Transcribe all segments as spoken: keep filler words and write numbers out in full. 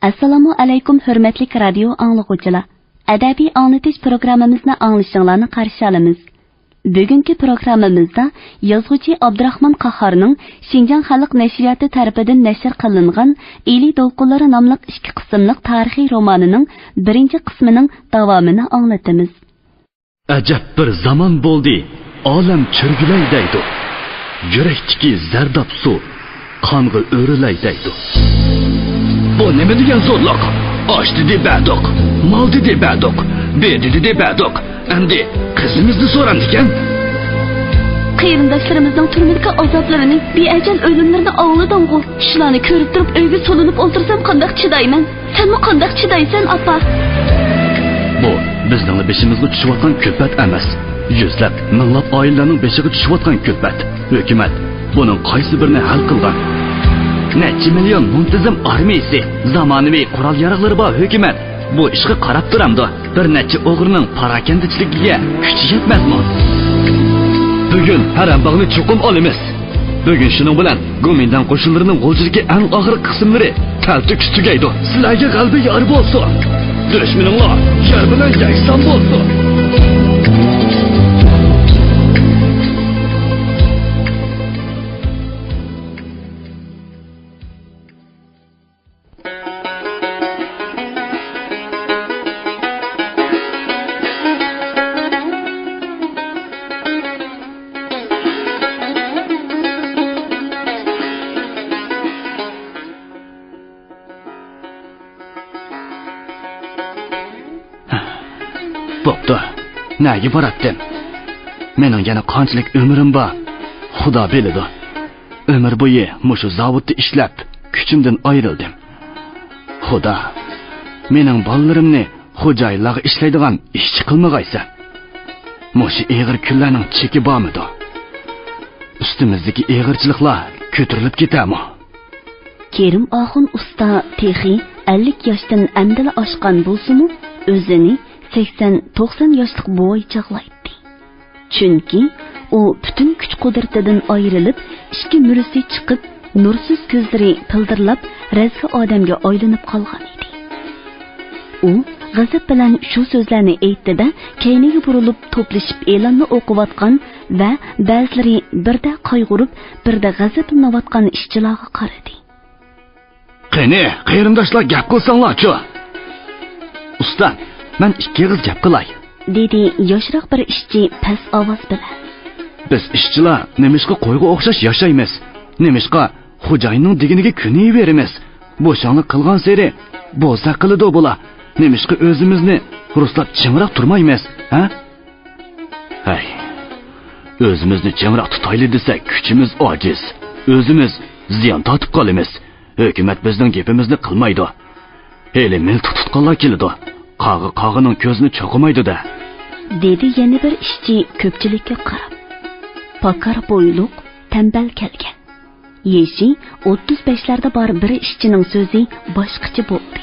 ئەسسالامۇ ئەلەيكۇم، ھۆرمەتلىك رادىيو ئاڭلىغۇچىلار! ئەدەبىي ئاڭلىتىش پروگراممىمىزنى ئاڭلىشىڭلارنى قارشى ئالىمىز. بۈگۈنكى پروگراممىمىزدا يازغۇچى ئابدۇراخمان قاھارنىڭ شىنجاڭ خەلق نەشرىياتى تەرىپىدىن نەشر قىلىنغان ئىلى دولقۇنلىرى ناملىق ئىككى قىسىملىق تارىخىي رومانىنىڭ بىرىنچى قىسمىنىڭ داۋامىنى ئاڭلىتىمىز. ئەجەب بىر زامان بولدى، ئالەم چۆرگۈلەي دەيدۇ. يۈرەكتىكى زەرداب سۇ قانغا ئۆرۈلەي دەيدۇ. بۇ نېمە دېگەن زورلۇق؟ ئاش دېدى بەردۇق، مال دېدى بەردۇق، بېدە دېدى بەردۇق. ئەمدى قىزىمىزنى سورامدىكەن؟ قېرىنداشلىرىمىزنىڭ تۈرمىدىكى ئازابلىرىنى، بىئەجەل ئۆلۈملىرىنى ئاڭلىدىڭغۇ؟ شۇلارنى كۆرۈپ تۇرۇپ ئۆيگە سولىنىپ ئولتۇرسام قانداق چىدايمەن؟ سەنمۇ قانداق چىدايسەن، ئاپا؟ بۇ بىزنىڭلا بېشىمىزغا چۈشۈۋاتقان كۈلپەت ئەمەس. يۈزلەپ، مىڭلاپ ئائىلىلەرنىڭ بېشىغا چۈشۈۋاتقان كۈلپەت. ھۆكۈمەت بۇنىڭ قايسى بىرىنى ھەل قىلغان؟ نەچچە مىليون مۇنتىزىم ئارمىيىسى، زامانىۋى قورال-ياراغلىرى بار ھۆكۈمەت بۇ ئىشقا قاراپ تۇرامدۇ؟ بىر نەچچە ئوغرىنىڭ پاراكەندىچىلىكىگە كۈچى يەتمەسمۇ؟ بۈگۈن ھەرەمباغنى چوقۇم ئالىمىز. بۈگۈن شۇنىڭ بىلەن گومىنداڭ قوشۇنلىرىنىڭ غۇلجىدىكى ئەڭ ئاخىرقى قىسىملىرى تەلتۆكۈس تۈگەيدۇ. سىلەرگە غەلىبە يار بولسۇن! دۈشمىنىڭلار يەر بىلەن يەكسان بولسۇن! بوپتۇ، نەگە باراتتىم؟ مېنىڭ يەنە قانچىلىك ئۆمرۈم بار، خۇدا بىلىدۇ. ئۆمۈر بويى مۇشۇ زاۋۇتتا ئىشلەپ، كۈچۈمدىن ئايرىلدىم. خۇدا، مېنىڭ بالىلىرىمنى خوجايىنلارغا ئىشلەيدىغان ئىشچى قىلمىغايسەن. مۇشۇ ئېغىر كۈنلەرنىڭ چېكى بارمىدۇ؟ ئۈستىمىزدىكى ئېغىرچىلىقلار كۆتۈرۈلۈپ كېتەرمۇ؟ كېرىم ئاخۇن ئۇستا تېخى ئەللىك ياشتىن ئەمدىلا ئاشقان بولسىمۇ، ئۆزىنى سەكسەن، توقسان ياشلىق بوۋاي چاغلايتتى. چۈنكى ئۇ پۈتۈن كۈچ-قۇدرىتىدىن ئايرىلىپ، ئىككى مۈرىسى چىقىپ، نۇرسىز كۆزلىرى پىلدىرلاپ، رەزگە ئادەمگە ئايلىنىپ قالغان ئىدى. ئۇ غەزەپ بىلەن شۇ سۆزلەرنى ئېيتتى-دە، كەينىگە بۇرۇلۇپ توپلىشىپ ئېلاننى ئوقۇۋاتقان ۋە بەزىلىرى بىردە قايغۇرۇپ، بىردە غەزەپلىنىۋاتقان ئىشچىلارغا قارىدى. قېنى، قېرىنداشلار، گەپ قىلساڭلارچۇ؟ ئۇستا، مەن ئىككى ئېغىز گەپ قىلاي، دېدى ياشراق بىر ئىشچى پەس ئاۋاز بىلەن. بىز ئىشچىلار نېمىشقا قويغا ئوخشاش ياشايمىز؟ نېمىشقا خوجايىننىڭ دېگىنىگە كۆنۈۋېرىمىز؟ بوشاڭلىق قىلغانسېرى بوزەك قىلىدۇ بۇلار. نېمىشقا ئۆزىمىزنى رۇسلاپ چىڭراق تۇرمايمىز، ھە؟ ھەي، ئۆزىمىزنى چىڭراق تۇتايلى دېسەك، كۈچىمىز ئاجىز. ئۆزىمىز زىيان تارتىپ قالىمىز. ھۆكۈمەت بىزنىڭ گېپىمىزنى قىلمايدۇ. ھېلى مىلتىق تۇتقانلار كېلىدۇ. قاغا قاغىنىڭ كۆزىنى چوقۇمايدۇ-دە. دېدى يەنە بىر ئىشچى كۆپچىلىككە قاراپ. پاكار بويلۇق، تەمبەل كەلگەن. يېشى ئوتتۇز بەشلەردە بار بىر ئىشچىنىڭ سۆزى باشقىچە بولدى.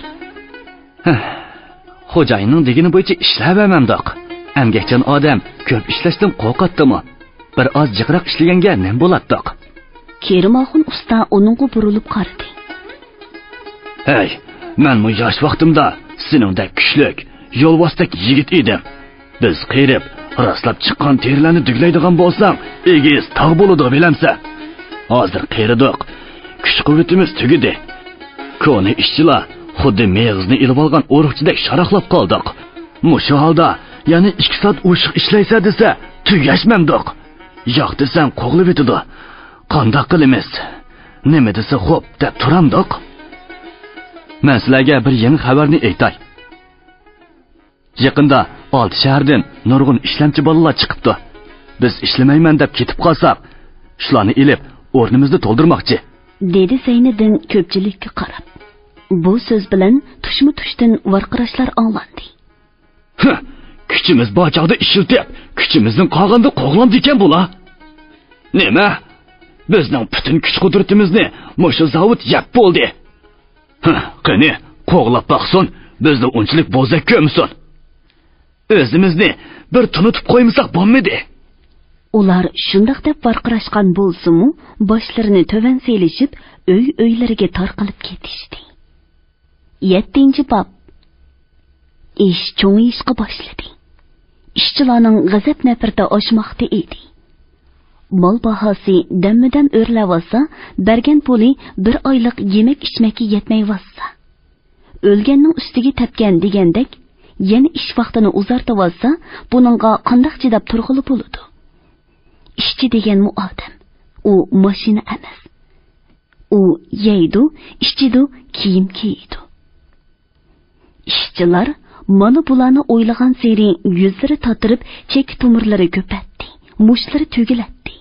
ھە، خوجايىننىڭ دېگىنى بويىچە ئىشلەۋەرمەمدۇق؟ ئەمگەكچان ئادەم كۆپ ئىشلەشتىن قورقاتتىمۇ؟ بىر ئاز جىقراق ئىشلىگەنگە نېمە بولاتتۇق؟ كېرىم ئاخۇن ئۇستا ئۇنىڭغا بۇرۇلۇپ قارىدى. ھەي، مەنمۇ ياش ۋاقتىمدا سېنىڭدەك كۈچلۈك، يولۋاستەك يىگىت ئىدىم. بىز قېرىپ، راسلاپ چىققان تېرىلەرنى دۈگىلەيدىغان بولساڭ، ئېگىز تاغ بولىدۇ، بىلەمسەن؟ ھازىر قېرىدۇق، كۈچ-قۇۋۋىتىمىز تۈگىدى. كونا ئىشچىلار خۇددى مېغىزنى ئېلىۋالغان ئورۇقچىدەك شاراقلاپ قالدۇق. مۇشۇ ھالدا يەنە ئىككى سائەت ئوشۇق ئىشلەيسەن دېسە، تۈگەشمەمدۇق. ياق دېسەڭ قوغلىۋېتىدۇ. قانداق قىلىمىز؟ نېمە دېسە خوپ دەپ تۇرامدۇق؟ مەن سىلەرگە بىر يېڭى خەۋەرنى ئېيتاي. يېقىندا ئالتە شەھەردىن نۇرغۇن ئىشلەمچى بالىلار چىقىپتۇ. بىز ئىشلىمەيمەن دەپ كېتىپ قالساق، شۇلارنى ئېلىپ، ئورنىمىزنى تولدۇرماقچى. دېدى زەينىدىن كۆپچىلىككە قاراپ. بۇ سۆز بىلەن تۇشمۇ تۇشتىن ۋارقىراشلار ئاڭلاندى. ھە، كۈچىمىز بار چاغدا ئىشلىتىپ، كۈچىمىزدىن قالغاندا قوغلامدىكەن بۇلار. نېمە؟ بىزنىڭ پۈتۈن كۈچ-قۇدرىتىمىزنى مۇشۇ زاۋۇت يەپ بولدى. ھە، قېنى، قوغلاپ باقسۇن، بىزنى ئۇنچىلىك بوزەك كۆرمىسۇن. ئۆزىمىزنى بىر تونۇتۇپ قويمىساق بولمىدى. ئۇلار شۇنداق دەپ ۋارقىراشقان بولسىمۇ، باشلىرىنى تۆۋەن سېلىشىپ، ئۆي-ئۆيلىرىگە تارقىلىپ كېتىشتى. يەتتىنچى باب. ئىش چوڭىيىشقا باشلىدى. ئىشچىلارنىڭ غەزەپ-نەپرىتى ئاشماقتا ئىدى. مال باھاسى دەممۇدەم ئۆرلەۋالسا، بەرگەن پۇلى بىر ئايلىق يېمەك-ئىچمەككە يەتمەيۋالسا، ئۆلگەننىڭ ئۈستىگە تەپكەن دېگەندەك، يەنە ئىش ۋاقتىنى ئۇزارتىۋالسا، بۇنىڭغا قانداق چىداپ تۇرغىلى بولىدۇ؟ ئىشچى دېگەنمۇ ئادەم، ئۇ ماشىنا ئەمەس. ئۇ يەيدۇ، ئىچىدۇ، كىيىم كىيىدۇ. ئىشچىلار مانا بۇلارنى ئويلىغانسېرى يۈزلىرى تاتىرىپ، چېكە تومۇرلىرى كۆپەتتى، مۇشتلىرى تۈگۈلەتتى.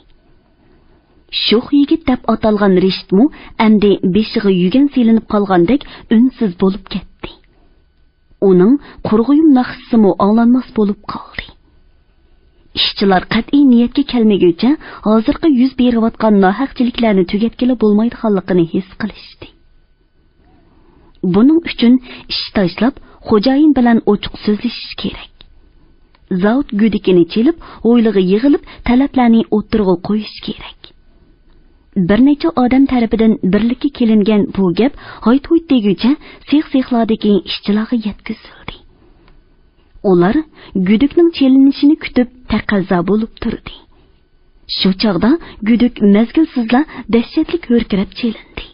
شوخ يىگىت دەپ ئاتالغان رىشىتمۇ ئەمدى بېشىغا يۈگەن سېلىنىپ قالغاندەك ئۈنسىز بولۇپ كەتتى. ئۇنىڭ قۇرغۇيۇم ناخشىسىمۇ ئاڭلانماس بولۇپ قالدى. ئىشچىلار قەتئىي نىيەتكە كەلمىگۈچە، ھازىرقى يۈز بېرىۋاتقان ناھەقچىلىكلەرنى تۈگەتكىلى بولمايدىغانلىقىنى ھېس قىلىشتى. بۇنىڭ ئۈچۈن ئىش تاشلاپ، خوجايىن بىلەن ئوچۇق سۆزلىشىش كېرەك. زاۋۇت گۈدۈكىنى چېلىپ، ھويلىغا يىغىلىپ، تەلەپلەرنى ئوتتۇرىغا قويۇش كېرەك. بىر نەچچە ئادەم تەرىپىدىن بىرلىككە كېلىنگەن بۇ گەپ ھايت-ھۇيت دېگۈچە سېخ-سېخلاردىكى ئىشچىلارغا يەتكۈزۈلدى. ئۇلار گۈدۈكنىڭ چېلىنىشىنى كۈتۈپ، تەقەززا بولۇپ تۇردى. شۇ چاغدا گۈدۈك مەزگىلسىزلا دەھشەتلىك ھۆركىرەپ چېلىندى.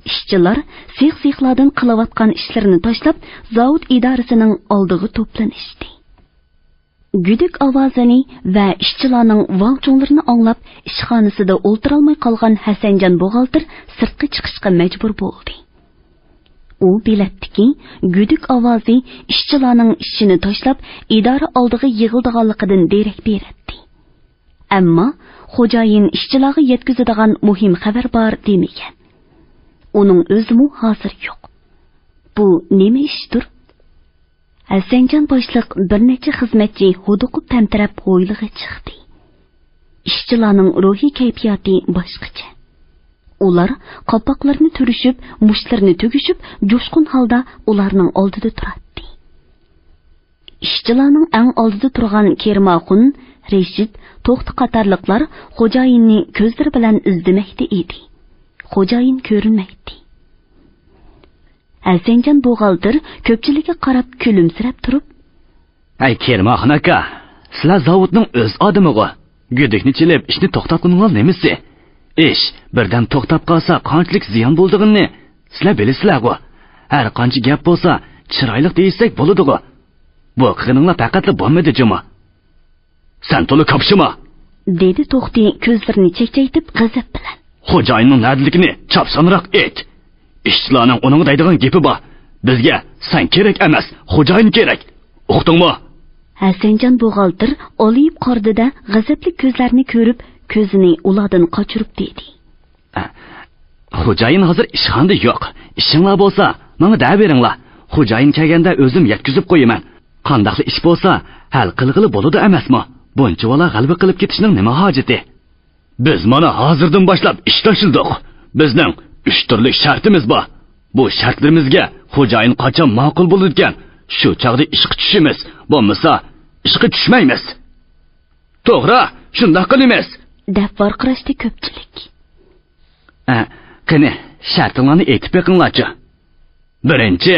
ئىشچىلار سېخ-سېخلاردىن قىلىۋاتقان ئىشلىرىنى تاشلاپ، زاۋۇت ئىدارىسىنىڭ ئالدىغا توپلىنىشتى. گۈدۈك ئاۋازىنى ۋە ئىشچىلارنىڭ ۋاڭ-چۇڭلىرىنى ئاڭلاپ، ئىشخانىسىدا ئولتۇرالماي قالغان ھەسەنجان بوغالتىر سىرتقا چىقىشقا مەجبۇر بولدى. ئۇ بىلەتتىكى، گۈدۈك ئاۋازى ئىشچىلارنىڭ ئىشىنى تاشلاپ، ئىدارە ئالدىغا يىغىلىدىغانلىقىدىن دېرەك بېرەتتى. ئەمما خوجايىن ئىشچىلارغا يەتكۈزىدىغان مۇھىم خەۋەر بار دېمىگەن. ئۇنىڭ ئۆزىمۇ ھازىر يوق. بۇ نېمە ئىشتۇر؟ ھەسەنجان باشلىق بىر نەچچە خىزمەتچى ھودۇقۇپ تەمتىرەپ ھويلىغا چىقتى. ئىشچىلارنىڭ روھىي كەيپىياتى باشقىچە. ئۇلار قاپاقلىرىنى تۈرۈشۈپ، مۇشتلىرىنى تۈگۈشۈپ، جۇشقۇن ھالدا ئۇلارنىڭ ئالدىدا تۇراتتى. ئىشچىلارنىڭ ئەڭ ئالدىدا تۇرغان كېرىم ئاخۇن، رېشىت، توختى قاتارلىقلار خوجايىننى كۆزلىرى بىلەن ئىزدىمەكتە ئىدى. خوجايىن كۆرۈنمەيتتى. ھەسەنجان بوغالتىر كۆپچىلىككە قاراپ كۈلۈمسىرەپ تۇرۇپ، ھەي، كېرىم ئاخۇن ئاكا، سىلەر زاۋۇتنىڭ ئۆز ئادىمىغۇ. گۈدۈكنى چېلىپ، ئىشنى توختاتقىنىڭلار نېمىسى؟ ئىش بىردەم توختاپ قالسا، قانچىلىك زىيان بولىدىغىنىنى سىلەر بىلىسىلەرغۇ. ھەر قانچە گەپ بولسا، چىرايلىق دېيىشسەك بولىدىغۇ. بۇ قىلغىنىڭلار پەقەتلا بولمىدى جۇمۇ. سەن تولا كاپشىما! دېدى توختى كۆزلىرىنى چەكچەيتىپ غەزەپ بىلەن. خوجايىننىڭ نەدىلىكىنى چاپسانراق ئېيت. ئىشچىلارنىڭ ئۇنىڭغا دەيدىغان گېپى بار. بىزگە سەن كېرەك ئەمەس، خوجايىن كېرەك. ئۇقتۇڭمۇ؟ ھەسەنجان بوغالتىر ئالىيىپ قارىدى-دە، غەزەپلىك كۆزلەرنى كۆرۈپ، كۆزىنى ئۇلاردىن قاچۇرۇپ دېدى. خوجايىن ھازىر ئىشخانىدا يوق. ئىشىڭلار بولسا، ماڭا دەۋېرىڭلار. خوجايىن كەلگەندە ئۆزۈم يەتكۈزۈپ قويىمەن. قانداقلا ئىش بولسا، ھەل قىلغىلى بولىدۇ ئەمەسمۇ؟ بۇنچىۋالا غەلۋە قىلىپ كېتىشنىڭ نېمە ھاجىتى؟ بىز مانا ھازىردىن باشلاپ ئىش تاشلىدۇق. بىزنىڭ ئۈچ تۈرلۈك شەرتىمىز بار. بۇ شەرتلىرىمىزگە خوجايىن قاچان ماقۇل بولىدىكەن، شۇ چاغدا ئىشقا چۈشىمىز. بولمىسا، ئىشقا چۈشمەيمىز. توغرا، شۇنداق قىلىمىز، دەپ ۋارقىراشتى كۆپچىلىك. ئە، قېنى، شەرتىڭلارنى ئېيتىپ بېقىڭلارچۇ. بىرىنچى،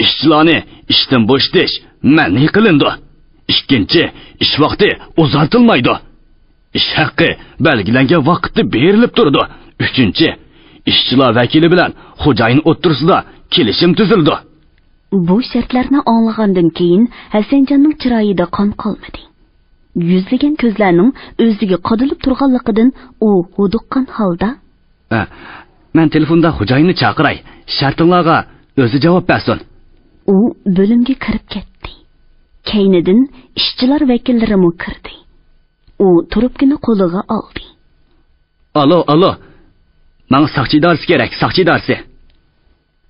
ئىشچىلارنى ئىشتىن بوشىتىش مەنئى قىلىنىدۇ. ئىككىنچى، ئىش ۋاقتى ئۇزارتىلمايدۇ. ئىش ھەققى بەلگىلەنگەن ۋاقىتتا بېرىلىپ تۇرىدۇ. ئۈچىنچى، ئىشچىلار ۋەكىلى بىلەن خوجايىن ئوتتۇرىسىدا كېلىشىم تۈزۈلىدۇ. بۇ شەرتلەرنى ئاڭلىغاندىن كېيىن، ھەسەنجاننىڭ چىرايىدا قان قالمىدى. يۈزلىگەن كۆزلەرنىڭ ئۆزىگە قادىلىپ تۇرغانلىقىدىن ئۇ ھودۇققان ھالدا، ئە، مەن تېلېفوندا خوجايىننى چاقىراي، شەرتىڭلارغا ئۆزى جاۋاب بەرسۇن. ئۇ بۆلۈمگە كىرىپ كەتتى. كەينىدىن ئىشچىلار ۋەكىللىرىمۇ كىردى. ئۇ تۇرۇپكىنى قولىغا ئالدى. ئالو، ئالو. ماڭا ساقچى ئىدارىسى كېرەك، ساقچى ئىدارىسى.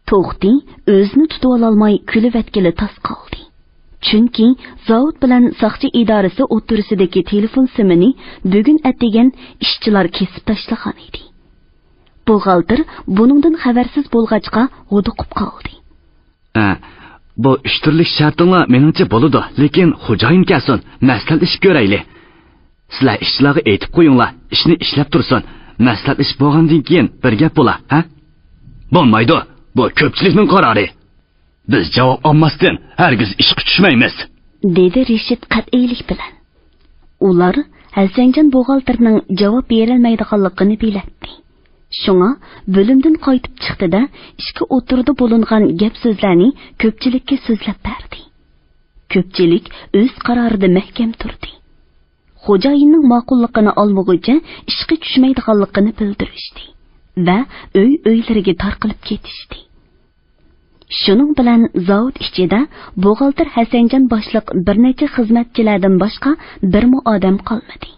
توختى ئۆزىنى تۇتۇۋالالماي كۈلۈۋەتكىلى تاس قالدى. چۈنكى زاۋۇت بىلەن ساقچى ئىدارىسى ئوتتۇرىسىدىكى تېلېفون سىمىنى بۈگۈن ئەتىگەن ئىشچىلار كېسىپ تاشلىغان ئىدى. بوغالتىر بۇنىڭدىن خەۋەرسىز بولغاچقا ھودۇقۇپ قالدى. ئە، بۇ ئۈچ تۈرلۈك شەرتىڭلار مېنىڭچە بولىدۇ، لېكىن خوجايىن كەلسۇن، مەسلىھەتلىشىپ كۆرەيلى. سىلەر ئىشچىلارغا ئېيتىپ قويۇڭلار، ئىشنى ئىشلەپ تۇرسۇن. مەسلىھەتلىشىپ بولغاندىن كېيىن بىر گەپ بولا، ھە؟ بولمايدۇ. بۇ كۆپچىلىكنىڭ قارارى. بىز جاۋاب ئالماستىن ھەرگىز ئىشقا چۈشمەيمىز، دېدى رىشىت قەتئىيلىك بىلەن. ئۇلار ھەسەنجان بوغالتىرنىڭ جاۋاب بېرەلمەيدىغانلىقىنى بىلەتتى. شۇڭا بۆلۈمدىن قايتىپ چىقتى-دە، ئىچكى ئوتتۇرىدا بولۇنغان گەپ-سۆزلەرنى كۆپچىلىككە سۆزلەپ بەردى. كۆپچىلىك ئۆز قارارىدا مەھكەم تۇردى. خوجايىننىڭ ماقۇللۇقىنى ئالمىغۇچە ئىشقا چۈشمەيدىغانلىقىنى بىلدۈرۈشتى ۋە ئۆي-ئۆيلىرىگە تارقىلىپ كېتىشتى. شۇنىڭ بىلەن زاۋۇت ئىچىدە بوغالتىر ھەسەنجان باشلىق بىر نەچچە خىزمەتچىلەردىن باشقا بىرمۇ ئادەم قالمىدى.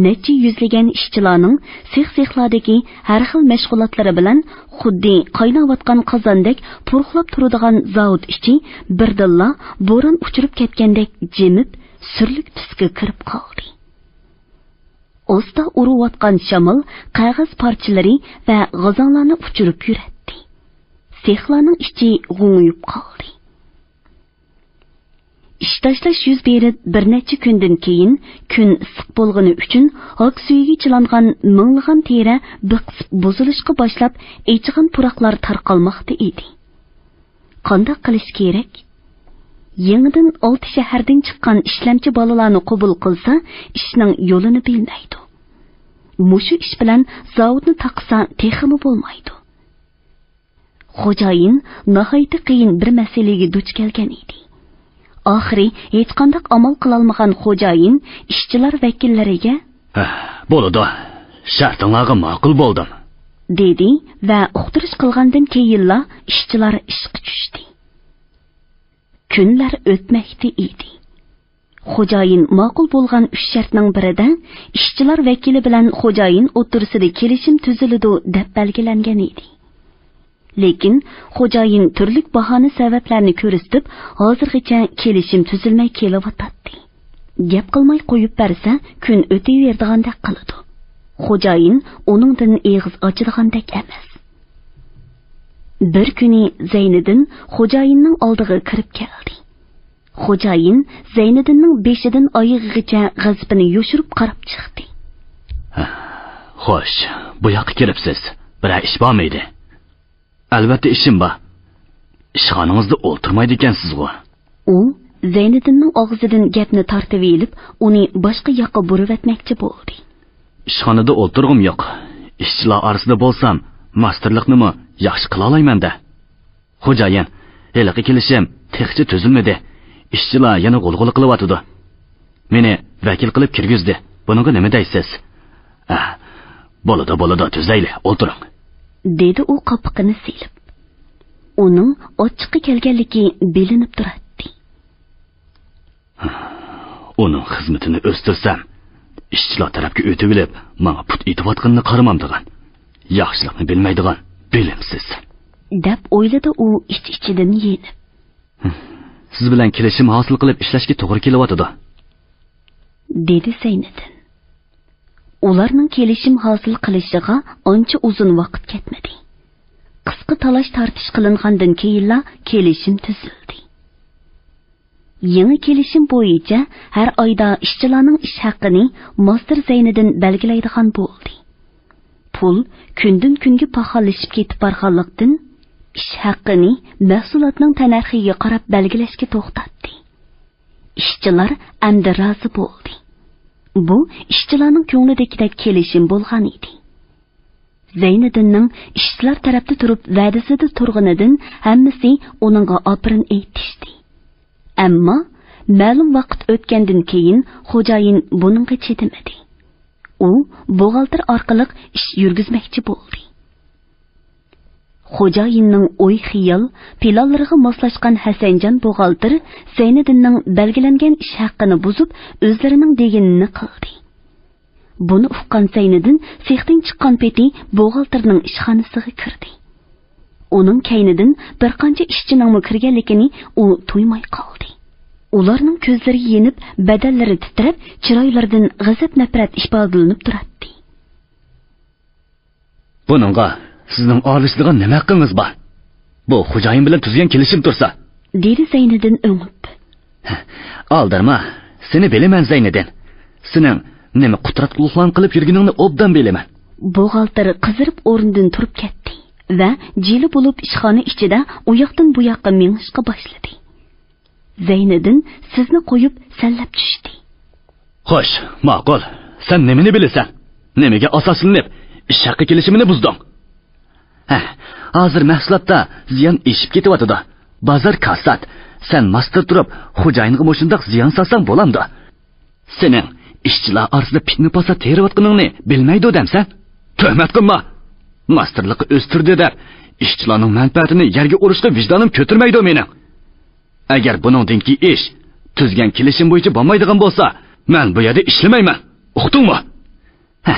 نەچچە يۈزلىگەن ئىشچىلارنىڭ سېخ-سېخلاردىكى ھەر خىل مەشغۇلاتلىرى بىلەن خۇددى قايناۋاتقان قازاندەك پۇرقۇلاپ تۇرىدىغان زاۋۇت ئىچى بىردىنلا بوران ئۇچۇرۇپ كەتكەندەك جىمىپ، سۈرلۈك تۈسكە كىرىپ قالدى. ئاستا ئۇرۇۋاتقان شامال قەغەز پارچىلىرى ۋە غازاڭلارنى ئۇچۇرۇپ يۈرەتتى. سېخلارنىڭ ئىچى غوڭىيىپ قالدى. ئىش تاشلاش يۈز بېرىپ بىر نەچچە كۈندىن كېيىن، كۈن ئىسسىق بولغىنى ئۈچۈن ھاك سۈيىگە چىلانغان مىڭلىغان تېرە بىقسىپ بۇزۇلۇشقا باشلاپ، ئېچىغان پۇراقلار تارقالماقتا ئىدى. قانداق قىلىش كېرەك؟ يېڭىدىن ئالتە شەھەردىن چىققان ئىشلەمچى بالىلارنى قوبۇل قىلسا، ئىشنىڭ يولىنى بىلمەيدۇ. مۇشۇ ئىش بىلەن زاۋۇتنى تاقىسا تېخىمۇ بولمايدۇ. خوجايىن ناھايىتى قىيىن بىر مەسىلىگە دۇچ كەلگەن ئىدى. ئاخىرى ھېچقانداق ئامال قىلالمىغان خوجايىن ئىشچىلار ۋەكىللىرىگە، ھە، بولىدۇ، شەرتىڭلارغا ماقۇل بولدۇم، دېدى ۋە ئۇقتۇرۇش قىلغاندىن كېيىنلا ئىشچىلار ئىشقا چۈشتى. كۈنلەر ئۆتمەكتە ئىدى. خوجايىن ماقۇل بولغان ئۈچ شەرتنىڭ بىرىدە ئىشچىلار ۋەكىلى بىلەن خوجايىن ئوتتۇرىسىدا كېلىشىم تۈزۈلىدۇ، دەپ بەلگىلەنگەن ئىدى. لېكىن خوجايىن تۈرلۈك باھانە سەۋەبلەرنى كۆرسىتىپ، ھازىرغىچە كېلىشىم تۈزۈلمەي كېلىۋاتاتتى. گەپ قىلماي قويۇپ بەرسە، كۈن ئۆتۈۋېرىدىغاندەك قىلىدۇ. خوجايىن ئۇنىڭدىن ئېغىز ئاچىدىغاندەك ئەمەس. بىر كۈنى زەينىدىن خوجايىننىڭ ئالدىغا كىرىپ كەلدى. خوجايىن زەينىدىننىڭ بېشىدىن ئايىغىغىچە غەزىپىنى يوشۇرۇپ قاراپ چىقتى. خوش، بۇ ياققا كىرىپسىز. بىرەر ئىش بارمىدى؟ ئەلۋەتتە ئىشىم بار. ئىشخانىڭىزدا ئولتۇرمايدىكەنسىزغۇ؟ ئۇ زەينىدىننىڭ ئاغزىدىن گەپنى تارتىۋېلىپ، ئۇنى باشقا ياققا بۇرۇۋەتمەكچى بولدى. ئىشخانىدا ئولتۇرغۇم يوق. ئىشچىلار ئارىسىدا بولسام، ماستېرلىقنىمۇ ياخشى قىلالايمەن-دە. خوجايىن، ھېلىقى كېلىشىم تېخىچە تۈزۈلمىدى. ئىشچىلار يەنە غۇلغۇلا قىلىۋاتىدۇ. مېنى ۋەكىل قىلىپ كىرگۈزدى. بۇنىڭغا نېمە دەيسىز؟ ئە، بولىدۇ، بولىدۇ، تۈزەيلى، ئولتۇرۇڭ، دېدى ئۇ قاپىقىنى سېلىپ. ئۇنىڭ ئاچچىقى كەلگەنلىكى بىلىنىپ تۇراتتى. ئۇنىڭ خىزمىتىنى ئۆستۈرسەم، ئىشچىلار تەرەپكە ئۆتۈۋېلىپ، ماڭا پۇت ئېتىۋاتقىنىنى قارىمامدىغان، ياخشىلىقنى بىلمەيدىغان بىلىمسىز، دەپ ئويلىدى ئۇ ئىچ-ئىچىدىن يېنىپ. سىز بىلەن كېلىشىم ھاسىل قىلىپ ئىشلەشكە توغرا كېلىۋاتىدۇ، دېدى زەينىدىن. ئۇلارنىڭ كېلىشىم ھاسىل قىلىشىغا ئانچە ئۇزۇن ۋاقىت كەتمىدى. قىسقا تالاش-تارتىش قىلىنغاندىن كېيىنلا كېلىشىم تۈزۈلدى. يېڭى كېلىشىم بويىچە ھەر ئايدا ئىشچىلارنىڭ ئىش ھەققىنى ماستېر زەينىدىن بەلگىلەيدىغان بولدى. پۇل كۈندىن-كۈنگە پاخاللىشىپ كېتىپ بارغانلىقتىن، ئىش ھەققىنى مەھسۇلاتنىڭ تەننەرخىگە قاراپ بەلگىلەشكە توختاتتى. ئىشچىلار ئەمدى رازى بولدى. بۇ ئىشچىلارنىڭ كۆڭلىدىكىدەك كېلىشىم بولغان ئىدى. زەينىدىننىڭ ئىشچىلار تەرەپتە تۇرۇپ ۋەدىسىدە تۇرغىنىدىن ھەممىسى ئۇنىڭغا ئاپىرىن ئېيتىشتى. ئەمما مەلۇم ۋاقىت ئۆتكەندىن كېيىن خوجايىن بۇنىڭغا چىدىمىدى. ئۇ بوغالتىر ئارقىلىق ئىش يۈرگۈزمەكچى بولدى. خوجايىننىڭ ئوي-خىيال، پىلانلىرىغا ماسلاشقان ھەسەنجان بوغالتىر زەينىدىننىڭ بەلگىلەنگەن ئىش ھەققىنى بۇزۇپ، ئۆزلىرىنىڭ دېگىنىنى قىلدى. بۇنى ئۇققان زەينىدىن سېختىن چىققان پېتى بوغالتىرنىڭ ئىشخانىسىغا كىردى. ئۇنىڭ كەينىدىن بىر قانچە ئىشچىنىڭمۇ كىرگەنلىكىنى ئۇ تۇيماي قالدى. ئۇلارنىڭ كۆزلىرى يېنىپ، بەدەنلىرى تىترەپ، چىرايلىرىدىن غەزەپ-نەپرەت ئىپادىلىنىپ تۇراتتى. بۇنىڭغا سىزنىڭ ئارىلىشىدىغان نېمە ھەققىڭىز بار؟ بۇ خوجايىن بىلەن تۈزگەن كېلىشىم تۇرسا. دېدى زەينىدىن ئۆڭۈپ. ئالدىرىما، سېنى بىلىمەن زەينىدىن. سېنىڭ نېمە قۇتراتقۇلۇقلارنى قىلىپ يۈرگىنىڭنى ئوبدان بىلىمەن. بوغالتىر قىزىرىپ ئورنىدىن تۇرۇپ كەتتى. ۋە جىلە بولۇپ ئىشخانا ئىچىدە ئۇياقتىن بۇياققا مېڭىشقا باشلىدى. زەينىدىن سىزنى قويۇپ سەنلەپ چۈشتى. خوش، ماقۇل. سەن نېمىنى بىلىسەن؟ نېمىگە ئاساسلىنىپ ئىش ھەققى كېلىشىمىنى بۇزدۇڭ؟ ھە، ھازىر مەھسۇلاتتا زىيان ئېشىپ كېتىۋاتىدۇ. بازار كاسات. سەن ماستىر تۇرۇپ، خوجايىنغا مۇشۇنداق زىيان سالساڭ بولامدۇ؟ سېنىڭ ئىشچىلار ئارىسىدا پىتنە-پاسات تېرىۋاتقىنىڭنى بىلمەيدۇ دەمسەن؟ تۆھمەت قىلما! ماستىرلىققا ئۆستۈردى دەپ، ئىشچىلارنىڭ مەنپەئەتىنى يەرگە ئۇرۇشقا ۋىجدانىم كۆتۈرمەيدۇ مېنىڭ. ئەگەر بۇنىڭدىن كېيىن ئىش تۈزگەن كېلىشىم بويىچە بولمايدىغان بولسا، مەن بۇ يەردە ئىشلىمەيمەن. ئۇقتۇڭمۇ؟ ھە،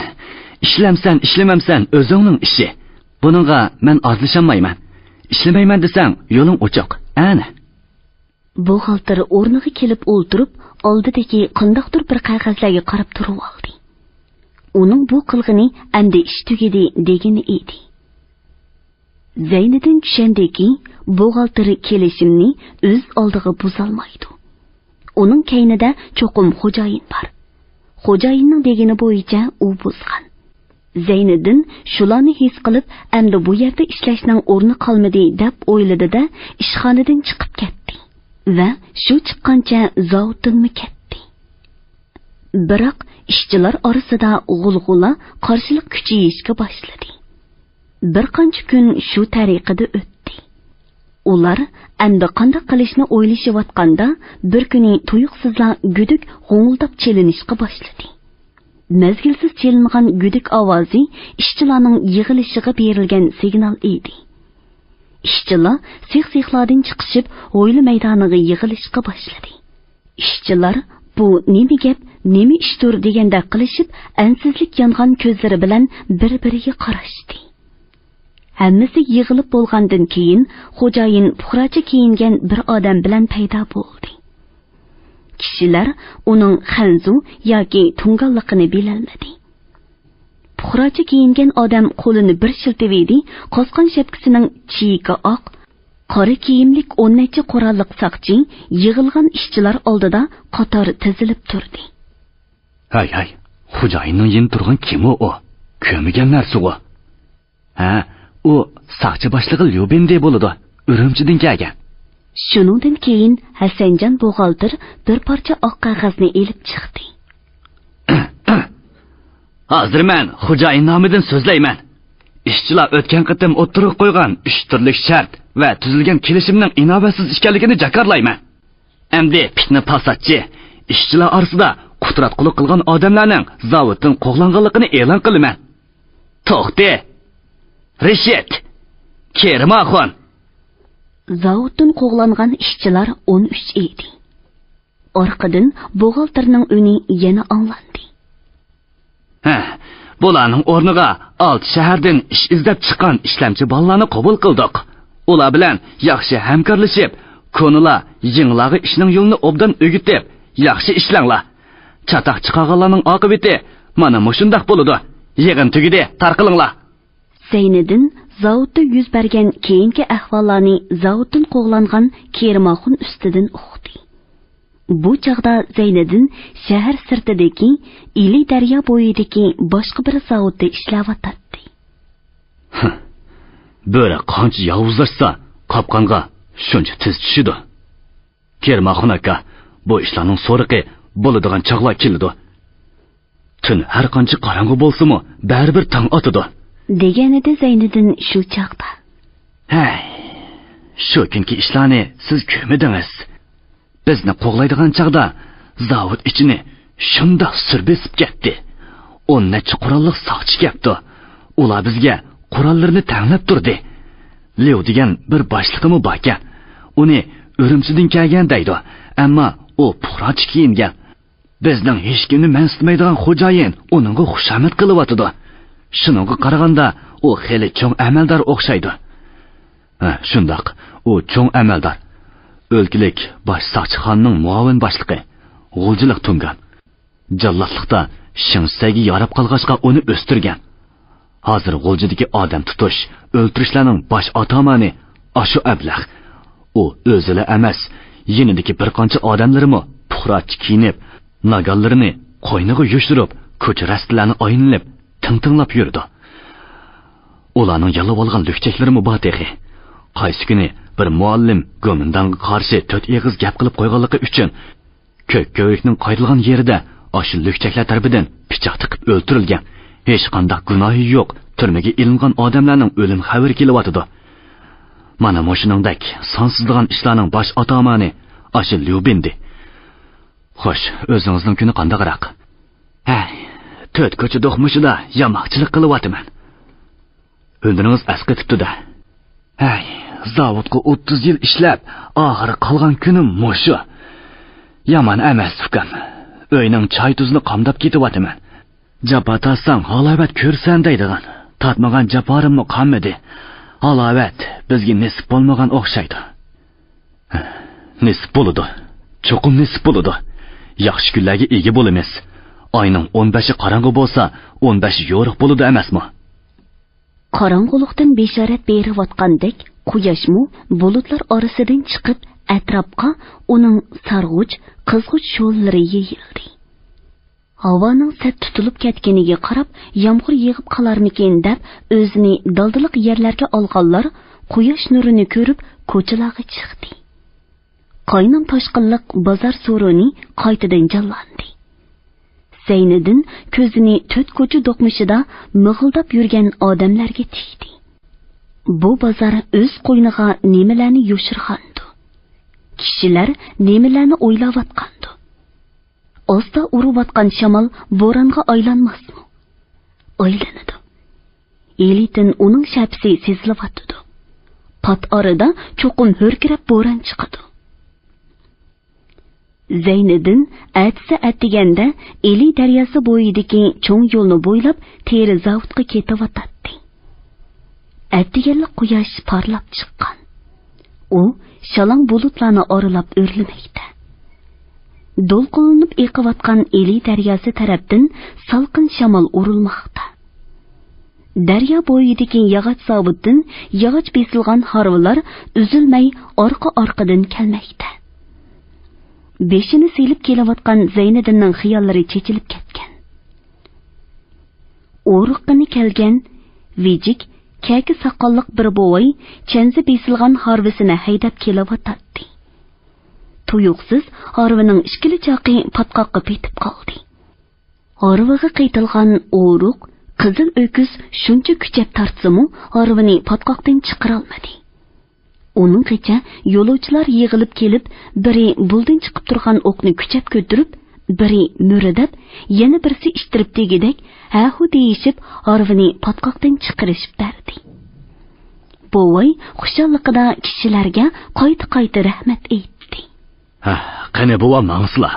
ئىشلەمسەن، ئىشلىمەمسەن، ئۆزۈڭنىڭ ئىشى. بۇنىڭغا مەن ئارىلىشالمايمەن. ئىشلىمەيمەن دېسەڭ، يولۇڭ ئوچۇق. ئەنە. بوغالتىر ئورنىغا كېلىپ ئولتۇرۇپ، ئالدىدىكى قانداقتۇر بىر قەغەزلەرگە قاراپ تۇرۇۋالدى. ئۇنىڭ بۇ قىلغىنى ئەمدى ئىش تۈگىدى دېگىنى ئىدى. زەينىدىن چۈشەندىكى، بوغالتىر كېلىشىمنى ئۆز ئالدىغا بۇزالمايدۇ. ئۇنىڭ كەينىدە چوقۇم خوجايىن بار. خوجايىننىڭ دېگىنى بويىچە ئۇ بۇزغان. زەينىدىن شۇلارنى ھېس قىلىپ، ئەمدى بۇ يەردە ئىشلەشنىڭ ئورنى قالمىدى، دەپ ئويلىدى-دە، ئىشخانىدىن چىقىپ كەتتى ۋە شۇ چىققانچە زاۋۇتتىنمۇ كەتتى. بىراق ئىشچىلار ئارىسىدا غۇلغۇلا، قارشىلىق كۈچىيىشكە باشلىدى. بىر قانچە كۈن شۇ تەرىقىدە ئۆتتى. ئۇلار ئەمدى قانداق قىلىشنى ئويلىشىۋاتقاندا، بىر كۈنى تۇيۇقسىزلا گۈدۈك غوڭۇلداپ چېلىنىشقا باشلىدى. مەزگىلسىز چېلىنغان گۈدۈك ئاۋازى ئىشچىلارنىڭ يىغىلىشىغا بېرىلگەن سىگنال ئىدى. ئىشچىلار سىخ-سىخلاردىن چىقىشىپ، ھويلا مەيدانىغا يىغىلىشقا باشلىدى. ئىشچىلار «بۇ نېمە گەپ، نېمە ئىشتۇر؟» دېگەندەك قىلىشىپ، ئەنسىزلىك يانغان كۆزلىرى بىلەن بىر-بىرىگە قاراشتى. ھەممىسى يىغىلىپ بولغاندىن كېيىن، خوجايىن پۇقراچە كىيىنگەن بىر ئادەم بىلەن پەيدا بولدى. كىشىلەر ئۇنىڭ خەنزۇ ياكى تۇڭگانلىقىنى بىلەلمىدى. پۇقراچە كىيىنگەن ئادەم قولىنى بىر شىلتىۋىدى، قاسقان شەپكىسىنىڭ چېكى ئاق، قارا كىيىملىك ئون نەچچە قوراللىق ساقچى يىغىلغان ئىشچىلار ئالدىدا قاتار تىزىلىپ تۇردى. ھەي، ھەي، خوجايىننىڭ يېنى تۇرغان كىمۇ ئۇ؟ كۆرمىگەن نەرسىغۇ. ھە، ئۇ ساقچى باشلىقى ليۇبىندې بولىدۇ، ئۈرۈمچىدىن كەلگەن. شۇنىڭدىن كېيىن ھەسەنجان بوغالتىر بىر پارچە ئاق قەغەزنى ئېلىپ چىقتى. ھازىر مەن خوجايىن نامىدىن سۆزلەيمەن. ئىشچىلار ئۆتكەن قېتىم ئوتتۇرىغا قويغان ئۈچ تۈرلۈك شەرت ۋە تۈزۈلگەن كېلىشىمنىڭ ئىناۋەتسىز ئىكەنلىكىنى جاكارلايمەن. ئەمدى پىتنە-پاساتچى، ئىشچىلار ئارىسىدا قۇتراتقۇلۇق قىلغان ئادەملەرنىڭ زاۋۇتتىن قوغلانغانلىقىنى ئېلان قىلىمەن. توختى! رىشىت! كېرىم ئاخۇن! زاۋۇتتىن قوغلانغان ئىشچىلار ئون ئۈچ ئىدى. ئارقىدىن بوغالتىرنىڭ ئۈنى يەنە ئاڭلاندى. ھە، بۇلارنىڭ ئورنىغا ئالتە شەھەردىن ئىش ئىزدەپ چىققان ئىشلەمچى بالىلارنى قوبۇل قىلدۇق. ئۇلار بىلەن ياخشى ھەمكارلىشىپ، كونىلار يېڭىلارغا ئىشنىڭ يولىنى ئوبدان ئۆگىتىپ، ياخشى ئىشلەڭلار. چاتاق چىقارغانلارنىڭ ئاقىۋىتى مانا مۇشۇنداق بولىدۇ. يىغىن تۈگىدى، تارقىلىڭلار. زەينىدىن زاۋۇتتا يۈز بەرگەن كېيىنكى ئەھۋاللارنى زاۋۇتتىن قوغلانغان كېرىم ئاخۇن ئۈستىدىن ئۇقتى. بۇ چاغدا زەينىدىن شەھەر سىرتىدىكى ئىلى دەريا بويىدىكى باشقا بىر زاۋۇتتا ئىشلەۋاتاتتى. بۆرە قانچە ياۋۇزلاشسا، قاپقانغا شۇنچە تېز چۈشىدۇ. كېرىم ئاخۇن ئاكا، بۇ ئىشلارنىڭ سورىقى بولىدىغان چاغلار كېلىدۇ. تۈن ھەر قانچە قاراڭغۇ بولسىمۇ، بەرىبىر تاڭ ئاتىدۇ. دېگەنىدى زەينىدىن شۇ چاغدا. ھەي، شۇ كۈنكى ئىشلارنى سىز كۆرمىدىڭىز. بىزنى قوغلايدىغان چاغدا زاۋۇت ئىچىنى شۇنداق سۈر بېسىپ كەتتى. ئون نەچچە قوراللىق ساقچى كەپتۇ. ئۇلار بىزگە قوراللىرىنى تەڭلەپ تۇردى. ليۇ دېگەن بىر باشلىقىمۇ باركەن. ئۇنى ئۈرۈمچىدىن كەلگەن دەيدۇ. ئەمما ئۇ پۇقراچە كىيىنگەن. بىزنىڭ ھېچكىمنى مەنسىتمەيدىغان خوجايىن ئۇنىڭغا خۇشامەت قىلىۋاتىدۇ. شۇنىڭغا قارىغاندا، ئۇ خېلى چوڭ ئەمەلدار ئوخشايدۇ. ھە، شۇنداق، ئۇ چوڭ ئەمەلدار. ئۆلكىلىك باش ساقچىخانىنىڭ مۇئاۋىن باشلىقى، غۇلجىلىق تۇڭگان. جاللاتلىقتا شېڭ شىسەيگە ياراپ قالغاچقا ئۇنى ئۆستۈرگەن. ھازىر غۇلجىدىكى ئادەم تۇتۇش، ئۆلتۈرۈشلەرنىڭ باش ئاتامانى ئاشۇ ئەبلەخ. ئۇ ئۆزىلا ئەمەس، يېنىدىكى بىر قانچە ئادەملىرىمۇ پۇقراچە كىيىنىپ، ناگانلىرىنى قوينىغا يوشۇرۇپ، كوچا-رەستىلەرنى ئايلىنىپ، تىڭ-تىڭلاپ يۈرىدۇ. ئۇلارنىڭ ياللىۋالغان لۈكچەكلىرىمۇ بار تېخى. قايسى كۈنى بىر مۇئەللىم گومىنداڭغا قارشى تۆت ئېغىز گەپ قىلىپ قويغانلىقى ئۈچۈن، كۆك كۆۋرۈكنىڭ قايتىلغان يېرىدە ئاشۇ لۈكچەكلەر تەرىپىدىن پىچاق تىقىپ ئۆلتۈرۈلگەن، ھېچقانداق گۇناھى يوق تۈرمىگە ئېلىنغان ئادەملەرنىڭ ئۆلۈم خەۋىرى كېلىۋاتىدۇ. مانا مۇشۇنىڭدەك سانسىزلىغان ئىشلارنىڭ باش ئاتامانى ئاشۇ ليۇبىندى. خوش، ئۆزىڭىزنىڭ كۈنى قانداقراق؟ ھەي، تۆت كوچا دوقمۇشىدا ياماقچىلىق قىلىۋاتىمەن. ھۈنىرىڭىز ئەسقېتىپتۇ-دە. ھەي، زاۋۇتقا ئوتتۇز يىل ئىشلەپ، ئاخىرى قالغان كۈنۈم مۇشۇ. يامان ئەمەس، ئۇكام. ئۆينىڭ چاي-تۇزىنى قامداپ كېتىۋاتىمەن. جاپا تارتساڭ، ھالاۋەت كۆرىسەن دەيدىغان. تارتمىغان جاپالىرىممۇ قالمىدى. ھالاۋەت بىزگە نېسىپ بولمىغان ئوخشايدۇ. نېسىپ بولىدۇ. چوقۇم نېسىپ بولىدۇ. ياخشى كۈنلەرگە ئىگە بولىمىز. ئاينىڭ ئون بەشى قاراڭغۇ بولسا، ئون بەشى يورۇق بولىدۇ ئەمەسمۇ؟ قاراڭغۇلۇقتىن بېشارەت بېرىۋاتقاندەك، قۇياشمۇ بۇلۇتلار ئارىسىدىن چىقىپ، ئەتراپقا ئۇنىڭ سارغۇچ، قىزغۇچ شولىلىرى يېيىلدى. ھاۋانىڭ سەت تۇتۇلۇپ كەتكىنىگە قاراپ، يامغۇر يېغىپ قالارمىكىن دەپ، ئۆزىنى دالدىلىق يەرلەرگە ئالغانلار قۇياش نۇرىنى كۆرۈپ، كوچىلارغا چىقتى. قاينام تاشقىنلىق بازار سورۇنى قايتىدىن جانلاندى. زەينىدىن كۆزىنى تۆت كوچا دوقمۇشىدا مىغىلداپ يۈرگەن ئادەملەرگە تىكتى. بۇ بازار ئۆز قوينىغا نېمىلەرنى يوشۇرغاندۇ؟ كىشىلەر نېمىلەرنى ئويلاۋاتقاندۇ؟ ئاستا ئۇرۇۋاتقان شامال بورانغا ئايلانماسمۇ؟ ئايلىنىدۇ. ھېلىتىن ئۇنىڭ شەپىسى سېزىلىۋاتىدۇ. پات ئارىدا چوقۇم ھۆركىرەپ بوران چىقىدۇ. زەينىدىن ئەتىسى ئەتىگەندە ئىلى دەرياسى بويىدىكى چوڭ يولنى بويلاپ تېرە زاۋۇتقا كېتىۋاتاتتى. ئەتىگەنلىك قۇياش پارلاپ چىققان. ئۇ شالاڭ بۇلۇتلارنى ئارىلاپ ئۆرلىمەكتە. دولقۇنلىنىپ ئېقىۋاتقان ئىلى دەرياسى تەرەپتىن سالقىن شامال ئۇرۇلماقتا. دەريا بويىدىكى ياغاچ زاۋۇتتىن ياغاچ بېسىلغان ھارۋىلار ئۈزۈلمەي ئارقا-ئارقىدىن كەلمەكتە. بېشىنى سېلىپ كېلىۋاتقان زەينىدىننىڭ خىياللىرى چېچىلىپ كەتكەن. ئورۇققىنى كەلگەن، ۋىجىك، كەكە ساقاللىق بىر بوۋاي چەنزە بېسىلغان ھارۋىسىنى ھەيدەپ كېلىۋاتاتتى. تۇيۇقسىز ھارۋىنىڭ ئىككىلا چاقى پاتقاققا پېتىپ قالدى. ھارۋىغا قېتىلغان ئورۇق، قىزىل ئۆكۈز شۇنچە كۈچەپ تارتسىمۇ، ھارۋىنى پاتقاقتىن چىقىرالمىدى. ئۇنىڭغىچە يولۇچىلار يىغىلىپ كېلىپ، بىرى بۇلدىن چىقىپ تۇرغان ئوقنى كۈچەپ كۆتۈرۈپ، بىرى مۈرىدەپ، يەنە بىرسى ئىتتىرىپ دېگۈدەك ھە-ھۇ دېيىشىپ، ھارۋىنى پاتقاقتىن چىقىرىشىپ بەردى. بوۋاي خۇشاللىقىدا كىشىلەرگە قايتا-قايتا رەھمەت ئېيتتى. ھە، قېنى بوۋا، ماڭسىلا.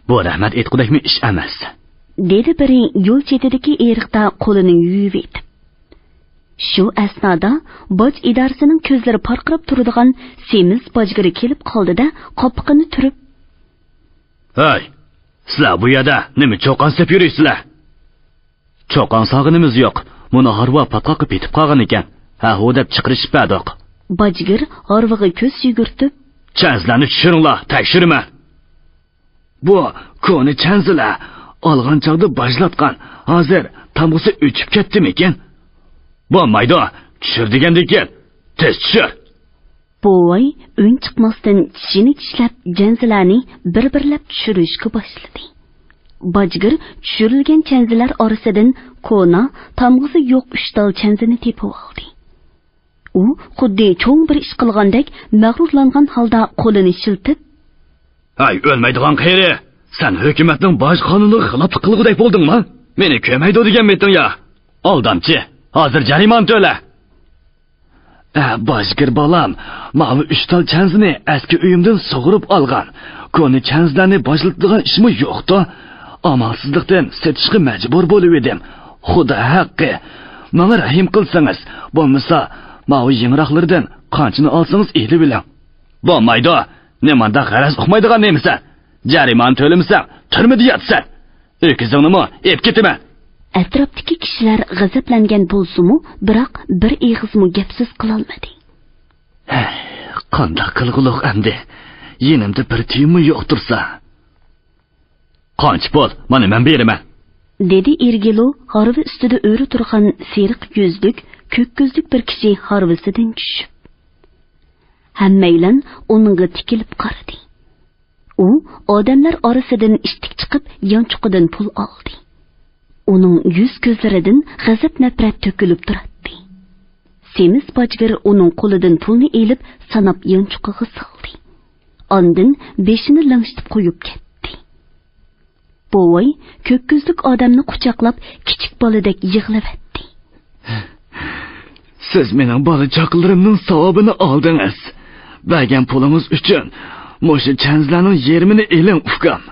بۇ رەھمەت ئېيتقۇدەكمۇ ئىش ئەمەس، دېدى بىرى يول چېتىدىكى ئېرىقتا قولىنى يۇيۇۋېتىپ. شۇ ئەسنادا باج ئىدارىسىنىڭ كۆزلىرى پارقىراپ تۇرىدىغان سېمىز باجگىرى كېلىپ قالدى-دە، قاپىقىنى تۈرۈپ، ھەي، سىلەر بۇ يەردە نېمە چۇقان سېلىپ يۈرۈيسىلەر؟ چۇقان سالغىنىمىز يوق، مانا ھارۋا پاتقاققا پېتىپ قالغان ئىكەن، ھە-ھۇ دەپ چىقىرىشىپ بەردۇق. باجگىر ھارۋىغا كۆز يۈگۈرتۈپ، چەنزىلەرنى چۈشۈرۈڭلار، تەكشۈرىمەن. بۇ كونا چەنزىلەر ئالغان چاغدا باجلاتقان، ھازىر تامغىسى ئۆچۈپ كەتتىمىكىن؟ بولمايدۇ، چۈشۈر دېگەندىكىن، تېز چۈشۈر. بوۋاي ئۈن چىقماستىن چىشىنى چىشلەپ، چەنزىلەرنى بىر-بىرلەپ چۈشۈرۈشكە باشلىدى. باجگىر چۈشۈرۈلگەن چەنزىلەر ئارىسىدىن كونا، تامغىسى يوق ئۈچ تال چەنزىنى تېپىۋالدى. ئۇ خۇددى چوڭ بىر ئىش قىلغاندەك مەغرۇرلانغان ھالدا قولىنى شىلتىپ، ھەي، ئۆلمەيدىغان قېرى! سەن ھۆكۈمەتنىڭ باج قانۇنىغا خىلاپلىق قىلغۇدەك بولدۇڭما؟ مېنى كۆرمەيدۇ دېگەنمىتىڭ يا؟ ئالدامچى! ھازىر جەرىمانە تۆلە! ئە، باجگىر بالام، ماۋۇ ئۈچ تال چەنزىنى ئەسكى ئۆيۈمدىن سۇغۇرۇپ ئالغان. كونا چەنزىلەرنى باجلىتىدىغان ئىشمۇ يوقتۇ. ئامالسىزلىقتىن سېتىشقا مەجبۇر بولۇۋىدىم. خۇدا ھەققى، ماڭا رەھىم قىلسىڭىز، بولمىسا ماۋۇ يېڭىراقلىرىدىن قانچىنى ئالسىڭىز ئېلىۋېلىڭ. بولمايدۇ. نېمانداق غەرەز ئۇقمايدىغان نېمىسەن؟ جەرىمانە تۆلىمىسەڭ، تۈرمىدە ياتىسەن. ئۆكۈزۈڭنىمۇ ئېلىپ كېتىمەن. ئەتراپتىكى كىشىلەر غەزەپلەنگەن بولسىمۇ، بىراق بىر ئېغىزمۇ گەپ-سۆز قىلالمىدى. ھەي، قانداق قىلغۇلۇق ئەمدى؟ يېنىمدا بىر تىيىنمۇ يوق تۇرسا. قانچە پۇل؟ مانا مەن بېرىمەن. دېدى ئىرگىلو ھارۋا ئۈستىدە ئۆرە تۇرغان سېرىق يۈزلۈك، كۆك كۆزلۈك بىر كىشى ھارۋىسىدىن چۈشۈپ. ھەممەيلەن ئۇنىڭغا تىكىلىپ قارىدى. ئۇ ئادەملەر ئارىسىدىن ئىتتىك چىقىپ، يانچۇقىدىن پۇل ئالدى. ئۇنىڭ يۈز-كۆزلىرىدىن غەزەپ-نەپرەت تۆكۈلۈپ تۇراتتى. سېمىز باجگىر ئۇنىڭ قولىدىن پۇلنى ئېلىپ، ساناپ يانچۇقىغا سالدى. ئاندىن بېشىنى لىڭشىتىپ قويۇپ كەتتى. بوۋاي كۆك كۆزلۈك ئادەمنى قۇچاقلاپ، كىچىك بالىدەك يىغلىۋەتتى. سىز مېنىڭ بالا-چاقىلىرىمنىڭ ساۋابىنى ئالدىڭىز. بەرگەن پۇلىڭىز ئۈچۈن مۇشۇ چەنزىلەرنىڭ يېرىمىنى ئېلىڭ، ئۇكام.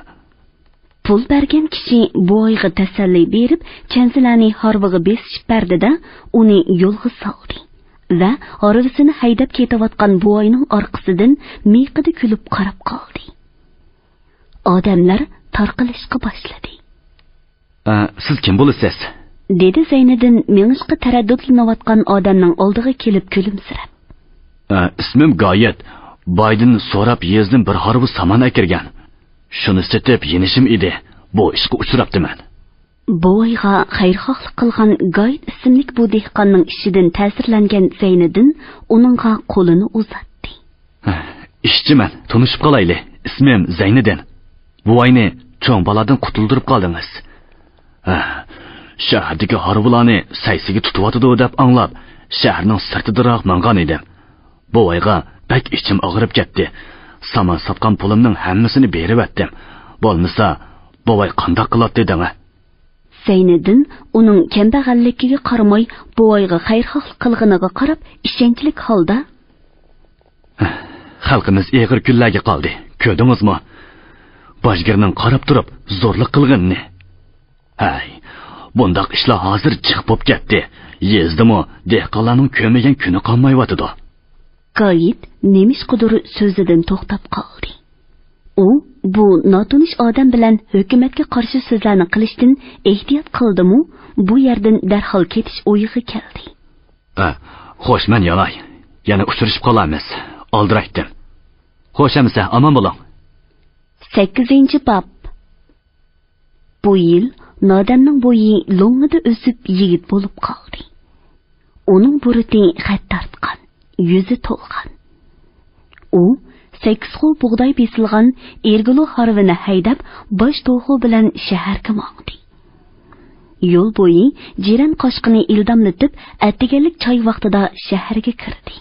پۇل بەرگەن كىشى بوۋايغا تەسەللى بېرىپ، چەنزىلەرنى ھارۋىغا بېسىشىپ بەردى-دە، ئۇنى يولغا سالدى ۋە ھارۋىسىنى ھەيدەپ كېتىۋاتقان بوۋاينىڭ ئارقىسىدىن مىيىقىدا كۈلۈپ قاراپ قالدى. ئادەملەر تارقىلىشقا باشلىدى. ئە، سىز كىم بولىسىز؟ دېدى زەينىدىن مېڭىشقا تەرەددۇتلىنىۋاتقان ئادەمنىڭ ئالدىغا كېلىپ كۈلۈمسىرەپ. ئە، ئىسمىم گايىت. بايدىن سوراپ يېزىدىن بىر ھارۋا سامان ئەكىرگەن. شۇنى سېتىپ يېنىشىم ئىدى. بۇ ئىشقا ئۇچراپتىمەن. بوۋايغا خەيرخاھلىق قىلغان گايىت ئىسىملىك بۇ دېھقاننىڭ ئىشىدىن تەسىرلەنگەن زەينىدىن ئۇنىڭغا قولىنى ئۇزاتتى. ئىشچىمەن، تونۇشۇپ قالايلى. ئىسمىم زەينىدىن. بوۋاينى چوڭ بالاردىن قۇتۇلدۇرۇپ قالدىڭىز. ھە، شەھەردىكى ھارۋىلارنى سەيسىگە تۇتۇۋاتىدۇ دەپ ئاڭلاپ، شەھەرنىڭ سىرتىدىراق ماڭغان ئىدىم. بوۋايغا بەك ئىچىم ئاغرىپ كەتتى. سامان ساتقان پۇلۇمنىڭ ھەممىسىنى بېرىۋەتتىم. بولمىسا، بوۋاي قانداق قىلاتتى دەڭە؟ زەينىدىن ئۇنىڭ كەمبەغەللىكىگە قارىماي، بوۋايغا خەيرخاھلىق قىلغىنىغا قاراپ، ئىشەنچلىك ھالدا: خەلقىمىز ئېغىر كۈنلەرگە قالدى. كۆردىڭىزمۇ؟ باجگىرنىڭ قاراپ تۇرۇپ زورلۇق قىلغىنىنى. ھەي، بۇنداق ئىشلار ھازىر جىق بولۇپ كەتتى. يېزىدىمۇ دېھقانلارنىڭ كۆرمىگەن كۈنى قالمايۋاتىدۇ. گايىت نېمىشقىدۇر سۆزىدىن توختاپ قالدى. ئۇ بۇ ناتونۇش ئادەم بىلەن ھۆكۈمەتكە قارشى سۆزلەرنى قىلىشتىن ئېھتىيات قىلدىمۇ، بۇ يەردىن دەرھال كېتىش ئويىغا كەلدى. ئە، خوش، مەن يالاي. يەنە ئۇچرىشىپ قالارمىز. ئالدىرايتتىم. خوش ئەمىسە، ئامان بولۇڭ. سەككىزىنچى باب. بۇ يىل نادەمنىڭ بويى لوڭىدا ئۆسۈپ يىگىت بولۇپ قالدى. ئۇنىڭ بۇرۇتى خەت تارتقان، يۈزى تولغان. ئۇ سەككىز خو بۇغداي بېسىلغان ئېرگىلو ھارۋىنى ھەيدەپ، باش توخۇ بىلەن شەھەرگە ماڭدى. يول بويى جىرەن قاشقىنى ئىلداملىتىپ، ئەتىگەنلىك چاي ۋاقتىدا شەھەرگە كىردى.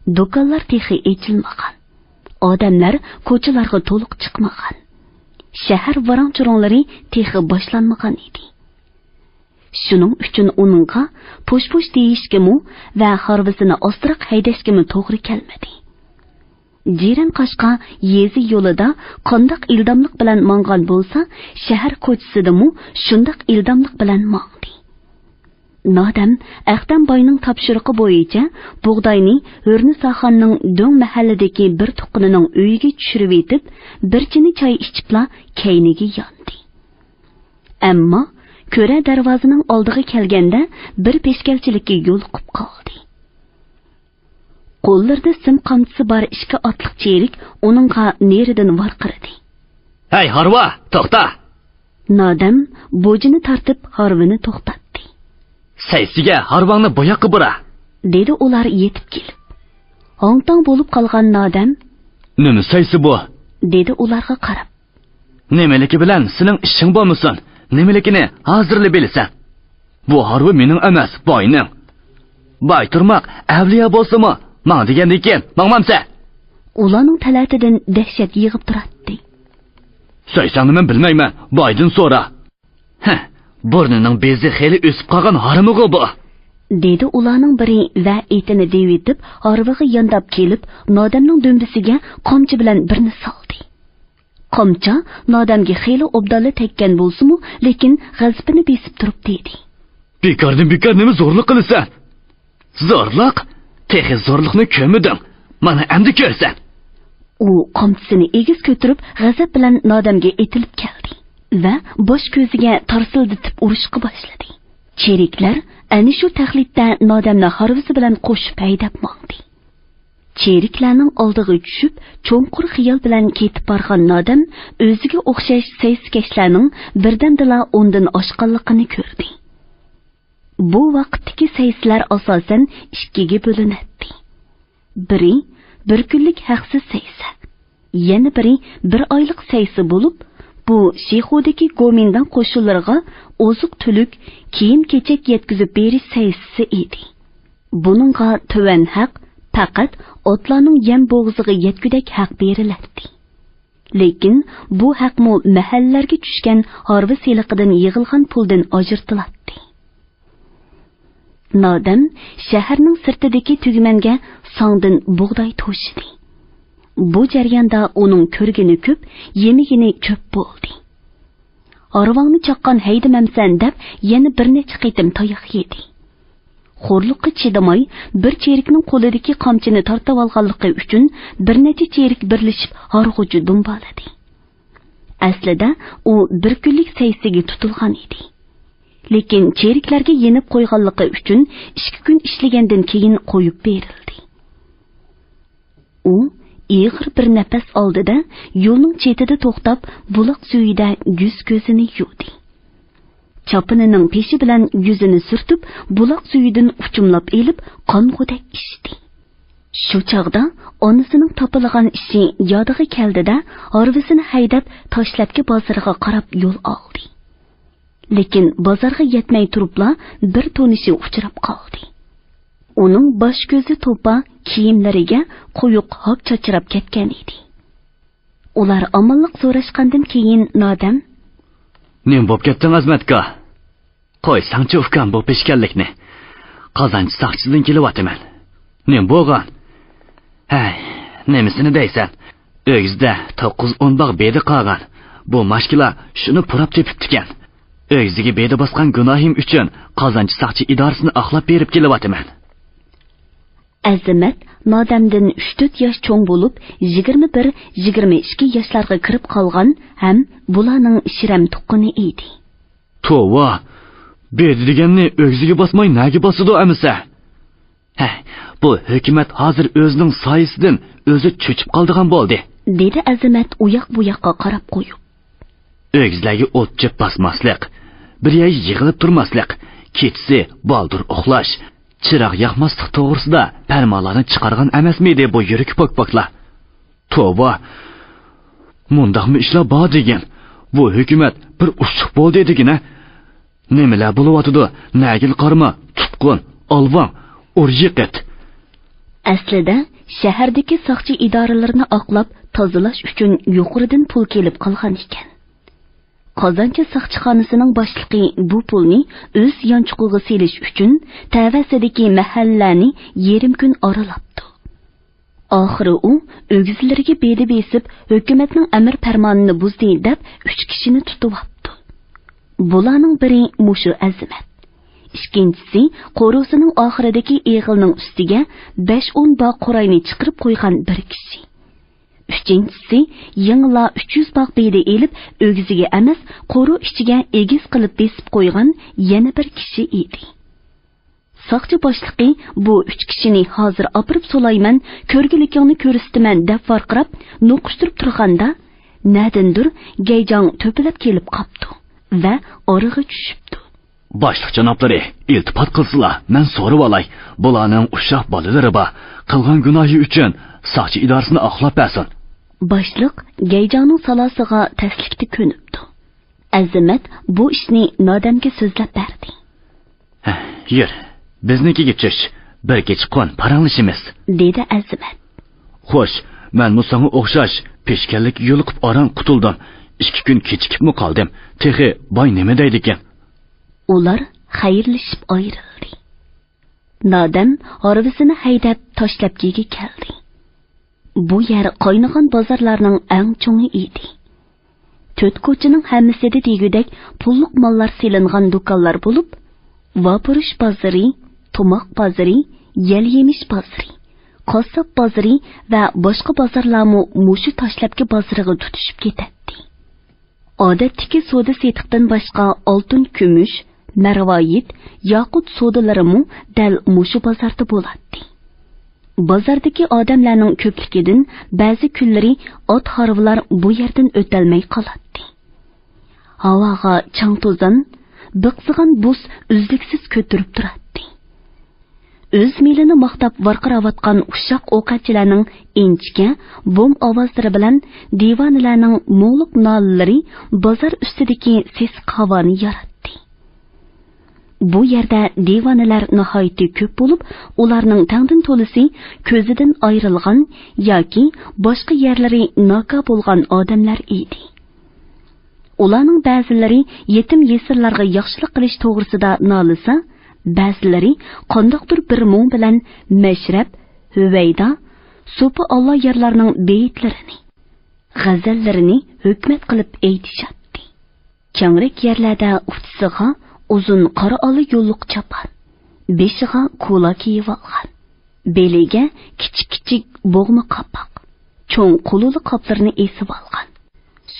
دۇكانلار تېخى ئېچىلمىغان. ئادەملەر كوچىلارغا تولۇق چىقمىغان. شەھەر ۋاراڭ-چۇرۇڭلىرى تېخى باشلانمىغان ئىدى. شۇنىڭ ئۈچۈن ئۇنىڭغا پوش-پوش دېيىشكىمۇ ۋە ھارۋىسىنى ئاستىراق ھەيدەشكىمۇ توغرا كەلمىدى. جىرەن قاشقا يېزا يولىدا قانداق ئىلداملىق بىلەن ماڭغان بولسا، شەھەر كوچىسىدىمۇ شۇنداق ئىلداملىق بىلەن ماڭدى. نادەم ئەختەم باينىڭ تاپشۇرۇقى بويىچە بۇغداينى ھۆرنىساخاننىڭ دۆڭ مەھەللىدىكى بىر تۇغقىنىنىڭ ئۆيىگە چۈشۈرۈۋېتىپ، بىر چىنە چاي ئىچىپلا كەينىگە ياندى. ئەمما كۆرە دەرۋازىنىڭ ئالدىغا كەلگەندە، بىر پېشكەلچىلىككە يولۇقۇپ قالدى. قوللىرىدا سىم قامچىسى بار ئىككى ئاتلىق چېرىك ئۇنىڭغا نېرىدىن ۋارقىرىدى. ھەي، ھارۋا، توختا! نادەم بوجىنى تارتىپ، ھارۋىنى توختاتتى. سەيسىگە ھارۋاڭنى بۇياققا بۇرا! دېدى ئۇلار يېتىپ كېلىپ. ھاڭ-تاڭ بولۇپ قالغان نادەم، نېمە سەيسى بۇ؟ دېدى ئۇلارغا قاراپ. نېمىلىكى بىلەن سېنىڭ ئىشىڭ بولمىسۇن، نېمىلىكىنى ھازىرلا بىلىسەن. بۇ ھارۋا مېنىڭ ئەمەس، باينىڭ. باي تۇرماق ئەۋلىيا بولسىمۇ، ماڭ دېگەندىن كېيىن ماڭمامسەن؟ ئۇلارنىڭ تەلەتىدىن دەھشەت يېغىپ تۇراتتى. سۆيسەڭنى مەن بىلمەيمەن، بايدىن سورا. ھە، بۇرنىنىڭ بېزى خېلى ئۆسۈپ قالغان ھارۋىغۇ بۇ؟ دېدى ئۇلارنىڭ بىرى ۋە ئېتىنى دېۋىتىپ، ھارۋىغا يانداپ كېلىپ، نادەمنىڭ دۈمبىسىگە قامچا بىلەن بىرنى سالدى. قامچا نادەمگە خېلى ئوبدانلا تەگكەن بولسىمۇ، لېكىن غەزىپىنى بېسىپ تۇرۇپ دېدى. بىكاردىن بىكار نېمە زورلۇق قىلىسەن؟ زورلۇق؟ تېخى زورلۇقنى كۆرمىدىڭ. مانا ئەمدى كۆرىسەن. ئۇ قامچىسىنى ئېگىز كۆتۈرۈپ، غەزەپ بىلەن نادەمگە ئېتىلىپ كەلدى ۋە باش كۆزىگە تارسىلدىتىپ ئۇرۇشقا باشلىدى. چېرىكلەر ئەنە شۇ تەقلىدتە نادەمنى ھارۋىسى بىلەن قوشۇپ ھەيدەپ ماڭدى. چېرىكلەرنىڭ ئالدىغا چۈشۈپ، چوڭقۇر خىيال بىلەن كېتىپ بارغان نادەم ئۆزىگە ئوخشاش سەيسىكەشلەرنىڭ بىردەمدىلا ئوندىن ئاشقانلىقىنى كۆردى. بۇ ۋاقىتتىكى سەيسىلەر ئاساسەن ئىككىگە بۆلۈنەتتى. بىرى بىر كۈنلۈك ھەقسىز سەيسە، يەنە بىرى بىر ئايلىق سەيسە بولۇپ، بۇ شىخۇدىكى گومىنداڭ قوشۇنلىرىغا ئوزۇق-تۈلۈك، كىيىم-كېچەك يەتكۈزۈپ بېرىش سەيسىسى ئىدى. بۇنىڭغا تۆۋەن ھەق پەقەت ئاتلارنىڭ يەم بوغۇزىغا يەتكۈدەك ھەق بېرىلەتتى. لېكىن بۇ ھەقمۇ مەھەللىلەرگە چۈشكەن ھارۋا سېلىقىدىن يىغىلغان پۇلدىن ئاجرىتىلاتتى. نادەم شەھەرنىڭ سىرتىدىكى تۈگمەنگە ساڭدىن بۇغداي توشىدى. بۇ جەرياندا ئۇنىڭ كۆرگىنى كۆپ، يېمىگىنى كۆپ بولدى. ھارۋاڭنى چاققان ھەيدىمەمسەن دەپ يەنە بىر نەچچە قېتىم تاياق يېدى. خورلۇققا چىدىماي، بىر چېرىكنىڭ قولىدىكى قامچىنى تارتىۋالغانلىقى ئۈچۈن بىر نەچچە چېرىك بىرلىشىپ ھارغۇچى دۇمبالىدى. ئەسلىدە ئۇ بىر كۈنلۈك سەيسىگە تۇتۇلغان ئىدى. لېكىن چېرىكلەرگە يېنىپ قويغانلىقى ئۈچۈن ئىككى كۈن ئىشلىگەندىن كېيىن قويۇپ بېرىلدى. ئۇ ئېغىر بىر نەپەس ئالدىدا يولنىڭ چېتىدە توختاپ، بۇلاق سۈيىدە يۈز-كۆزىنى يۇدى. چاپىنىنىڭ پېشى بىلەن يۈزىنى سۈرتۈپ، بۇلاق سۈيىدىن ئۇچۇملاپ ئېلىپ، قانغۇدەك ئىچتى. شۇ چاغدا ئانىسىنىڭ تاپىلىغان ئىشى يادىغا كەلدى-دە، ھارۋىسىنى ھەيدەپ، تاشلەپكە بازىرىغا قاراپ يول ئالدى. لېكىن بازارغا يەتمەي تۇرۇپلا بىر تونۇشى ئۇچراپ قالدى. ئۇنىڭ باش-كۆزى توپا، كىيىملىرىگە قويۇق ھاك چاچراپ كەتكەن ئىدى. ئۇلار ئامانلىق سوراشقاندىن كېيىن نادەم: نېمە بوپ كەتتىڭ، ئەزىمەتكا؟ قويساڭچۇ، ئۇكام، بۇ پېشكەللىكنى. قازانچى ساقچىسىدىن كېلىۋاتىمەن. نېمە بولغان؟ ھەي، نېمىسىنى دەيسەن؟ ئۆگزىدە توققۇز-ئون باغ بېدە قالغان. بۇ ماشكىلا شۇنى پۇراپ تېپىپتىكەن. ئۆگزىگە بېدە باسقان گۇناھىم ئۈچۈن قازانچى ساقچى ئىدارىسىنى ئاقلاپ بېرىپ كېلىۋاتىمەن. ئەزىمەت نادەمدىن ئۈچ-تۆت ياش چوڭ بولۇپ، يىگىرمە بىر، يىگىرمە ئىككى ياشلارغا كىرىپ قالغان ھەم بۇلارنىڭ شىرەم تۇغقىنى ئىدى. توۋا! بېدە دېگەننى ئۆگزىگە باسماي نەگە باسىدۇ ئەمىسە؟ ھە، بۇ ھۆكۈمەت ھازىر ئۆزىنىڭ سايىسىدىن ئۆزى چۆچۈپ قالىدىغان بولدى، دېدى ئەزىمەت ئۇياق-بۇياققا قاراپ قويۇپ. ئۆگزىلەرگە ئوت-چۆپ باسماسلىق، بىر يەرگە يىغىلىپ تۇرماسلىق، كېچىسى بالدۇر ئۇخلاش، چىراغ ياقماسلىق توغرىسىدا پەرمانلارنى چىقارغان ئەمەسمىدى بۇ يۈرىكى پاكپاكلار؟ توۋا! مۇنداقمۇ ئىشلار بار دېگىن؟ بۇ ھۆكۈمەت بىر ئۇچلۇق بولدى دېگىنە؟ نېمىلەر بولۇۋاتىدۇ؟ نەگىلا قارىما، تۇتقۇن، ئالۋاڭ، ئۇر يىقىت. ئەسلىدە شەھەردىكى ساقچى ئىدارىلىرىنى ئاقلاپ تازىلاش ئۈچۈن يۇقىرىدىن پۇل كېلىپ قالغان ئىكەن. قازانچى ساقچىخانىسىنىڭ باشلىقى بۇ پۇلنى ئۆز يانچۇقىغا سېلىش ئۈچۈن تەۋەسىدىكى مەھەللىلەرنى يېرىم كۈن ئارىلاپتۇ. ئاخىرى ئۇ ئۆگزىلىرىگە بېدە بېسىپ، ھۆكۈمەتنىڭ ئەمىر پەرمانىنى بۇزدى دەپ ئۈچ كىشىنى تۇتۇۋاپتۇ. بۇلارنىڭ بىرى مۇشۇ ئەزىمەت. ئىككىنچىسى قورۇسىنىڭ ئاخىرىدىكى ئېغىلنىڭ ئۈستىگە بەش-ئون باغ قوراينى چىقىرىپ قويغان بىر كىشى. ئۈچىنچىسى يېڭىلا ئۈچ يۈز باغ بېدە ئېلىپ، ئۆگزىگە ئەمەس، قورۇ ئىچىگە ئېگىز قىلىپ بېسىپ قويغان يەنە بىر كىشى ئىدى. ساقچى باشلىقى بۇ ئۈچ كىشىنى ھازىر ئاپىرىپ سولايمەن، كۆرگۈلۈكۈڭنى كۆرسىتىمەن دەپ ۋارقىراپ، نوقۇشتۇرۇپ تۇرغاندا، نەدىندۇر گەيجاڭ تۆپىلەپ كېلىپ قاپتۇ ۋە ئارىغا چۈشۈپتۇ. باشلىق جانابلىرى، ئىلتىپات قىلسىلا، مەن سورىۋالاي. بۇلارنىڭ ئۇششاق بالىلىرى بار. قىلغان گۇناھى ئۈچۈن ساقچى ئىدارىسىنى ئاقلاپ بەرسۇن. باشلىق گەيجاڭنىڭ سالاسىغا تەسلىكتە كۆنۈپتۇ. ئەزىمەت بۇ ئىشنى نادەمگە سۆزلەپ بەردى. ھە، يۈر، بىزنىڭكىگە چۈش، بىر كېچە قون، پاراڭلىشىمىز، دېدى ئەزىمەت. خوش، مەنمۇ ساڭا ئوخشاش پېشكەللىككە يولۇقۇپ ئاران قۇتۇلدۇم. ئىككى كۈن كېچىكىپمۇ قالدىم. تېخى باي نېمە دەيدىكىن؟ ئۇلار خەيرلىشىپ ئايرىلدى. نادەم ھارۋىسىنى ھەيدەپ تاشلەپكىگە كەلدى. بۇ يەر قاينىغان بازارلارنىڭ ئەڭ چوڭى ئىدى. تۆت كوچىنىڭ ھەممىسىدە دېگۈدەك پۇللۇق ماللار سېلىنغان دۇكانلار بولۇپ، ۋاپۇرۇش بازىرى، تۇماق بازىرى، يەل-يېمىش بازىرى، قاسساپ بازىرى ۋە باشقا بازارلارمۇ مۇشۇ تاشلەپكى بازىرىغا تۇتىشىپ كېتەتتى. ئادەتتىكى سودا-سېتىقتىن باشقا ئالتۇن-كۈمۈش، مەرۋايىت، ياقۇت سودىلىرىمۇ دەل مۇشۇ بازاردا بولاتتى. بازاردىكى ئادەملەرنىڭ كۆپلۈكىدىن بەزى كۈنلىرى ئات-ھارۋىلار بۇ يەردىن ئۆتەلمەي قالاتتى. ھاۋاغا چاڭ-توزان، بىقسىغان بۇس ئۈزلۈكسىز كۆتۈرۈپ تۇراتتى. ئۆز مېلىنى ماختاپ ۋارقىراۋاتقان ئۇششاق ئوقەتچىلەرنىڭ ئىنچىكە، بوم ئاۋازلىرى بىلەن دىۋانىلەرنىڭ مۇڭلۇق نالىلىرى بازار ئۈستىدىكى سېسىق ھاۋانى ياراتتى. بۇ يەردە دىۋانىلەر ناھايىتى كۆپ بولۇپ، ئۇلارنىڭ تەڭدىن تولىسى كۆزىدىن ئايرىلغان ياكى باشقا يەرلىرى ناكا بولغان ئادەملەر ئىدى. ئۇلارنىڭ بەزىلىرى يېتىم يېسىرلارغا ياخشىلىق قىلىش توغرىسىدا نالىسا، بەزىلىرى قانداقتۇر بىر مۇڭ بىلەن مەشرەپ، ھۈۋەيدا، سوپى ئاللايارلارنىڭ بېيىتلىرىنى، غەزەللىرىنى ھۆكمەت قىلىپ ئېيتىشاتتى. كەڭرەك يەرلەردە ئۇچىسىغا ئۇزۇن قارا ئالا يوللۇق چاپان، بېشىغا كولا كىيىۋالغان، بېلىگە كىچىك-كىچىك بوغما قاپاق، چوڭ قولىلا قاپلىرىنى ئېسىۋالغان،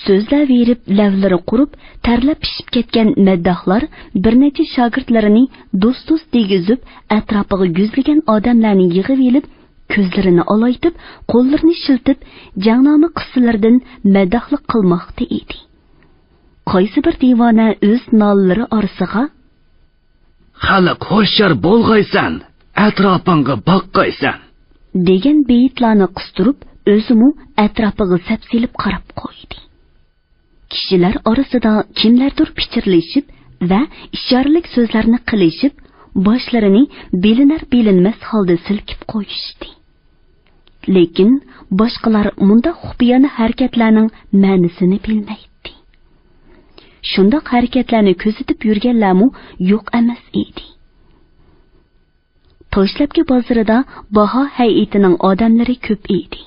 سۆزلەۋېرىپ لەۋلىرى قۇرۇپ، تەرلەپ پىشىپ كەتكەن مەدداھلار بىر نەچچە شاگىرتلىرىنى دوست-دوست دېگۈزۈپ، ئەتراپىغا يۈزلىگەن ئادەملەرنى يىغىۋېلىپ، كۆزلىرىنى ئالايتىپ، قوللىرىنى شىلتىپ، جەڭنامە قىسسىلىرىدىن مەدداھلىق قىلماقتا ئىدى. قايسى بىر دىۋانە ئۆز نالىلىرى ئارىسىغا، «خەلق ھوشيار بولغايسەن، ئەتراپىڭغا باققايسەن» دېگەن بېيىتلارنى قىستۇرۇپ، ئۆزىمۇ ئەتراپىغا سەپسېلىپ قاراپ قويدى. كىشىلەر ئارىسىدا كىملەردۇر پىچىرلىشىپ ۋە ئىشارىلىك سۆزلەرنى قىلىشىپ، باشلىرىنى بىلىنەر-بىلىنمەس ھالدا سىلكىپ قويۇشتى. لېكىن باشقىلار مۇنداق خۇپىيانە ھەرىكەتلەرنىڭ مەنىسىنى بىلمەيتتى. شۇنداق ھەرىكەتلەرنى كۆزىتىپ يۈرگەنلەرمۇ يوق ئەمەس ئىدى. تاشلەپكە بازىرىدا باھا ھەيئىتىنىڭ ئادەملىرى كۆپ ئىدى.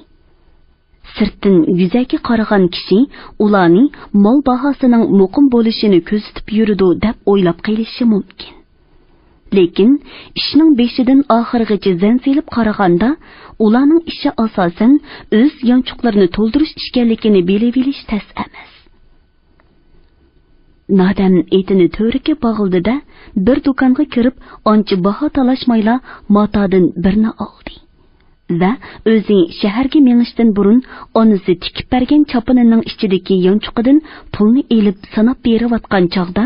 سىرتتىن يۈزەكى قارىغان كىشى ئۇلارنى مال باھاسىنىڭ مۇقىم بولۇشىنى كۆزىتىپ يۈرىدۇ دەپ ئويلاپ قېلىشى مۇمكىن. لېكىن ئىشنىڭ بېشىدىن ئاخىرىغىچە زەن سېلىپ قارىغاندا، ئۇلارنىڭ ئىشى ئاساسەن ئۆز يانچۇقلىرىنى تولدۇرۇش ئىكەنلىكىنى بىلىۋېلىش تەس ئەمەس. نادەم ئېتىنى تۈۋرۈككە باغلىدى-دە، بىر دۇكانغا كىرىپ، ئانچە باھا تالاشمايلا ماتادىن بىرنى ئالدى. ۋە ئۆزى شەھەرگە مېڭىشتىن بۇرۇن ئانىسى تىكىپ بەرگەن چاپىنىنىڭ ئىچىدىكى يانچۇقىدىن پۇلنى ئېلىپ ساناپ بېرىۋاتقان چاغدا،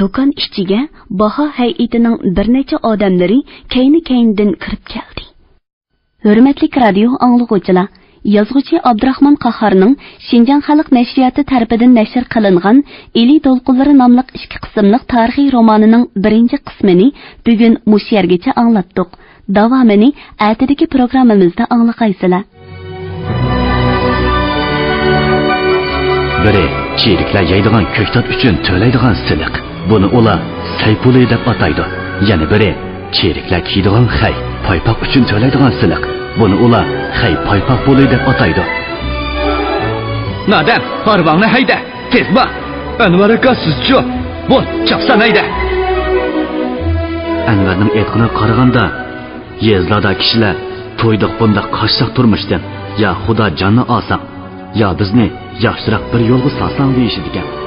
دۇكان ئىچىگە باھا ھەيئىتىنىڭ بىر نەچچە ئادەملىرى كەينى-كەينىدىن كىرىپ كەلدى. ھۆرمەتلىك رادىيو ئاڭلىغۇچىلار، يازغۇچى ئابدۇراخمان قاھارنىڭ شىنجاڭ خەلق نەشرىياتى تەرىپىدىن نەشر قىلىنغان ئىلى دولقۇنلىرى ناملىق ئىككى قىسىملىق تارىخىي رومانىنىڭ بىرىنچى قىسمىنى بۈگۈن مۇشۇ يەرگىچە ئاڭلاتتۇق. داۋامىنى ئەتىدىكى پروگراممىمىزدا ئاڭلىغايسىلەر. بىرى، چېرىكلەر يەيدىغان كۆكتات ئۈچۈن تۆلەيدىغان سېلىق. بۇنى ئۇلار سەي پۇلى دەپ ئاتايدۇ. يەنە بىرى، چېرىكلەر كىيىدىغان خەي، پايپاق ئۈچۈن تۆلەيدىغان سېلىق. بۇنى ئۇلار خەي پايپاق پۇلى دەپ ئاتايدۇ. نادەم، ھارۋاڭنى ھەيدە، تېز بار. ئەنۋەر ئاكا، سىزچۇ؟ بول، چاپسان ھەيدە. ئەنۋەرنىڭ ئېيتقىنىغا قارىغاندا، يېزىلاردا كىشىلەر تويدۇق بۇنداق قاششاق تۇرمۇشتىن، يا خۇدا جاننى ئالساڭ، يا بىزنى ياخشىراق بىر يولغا سالساڭ دېيىشىدىكەن.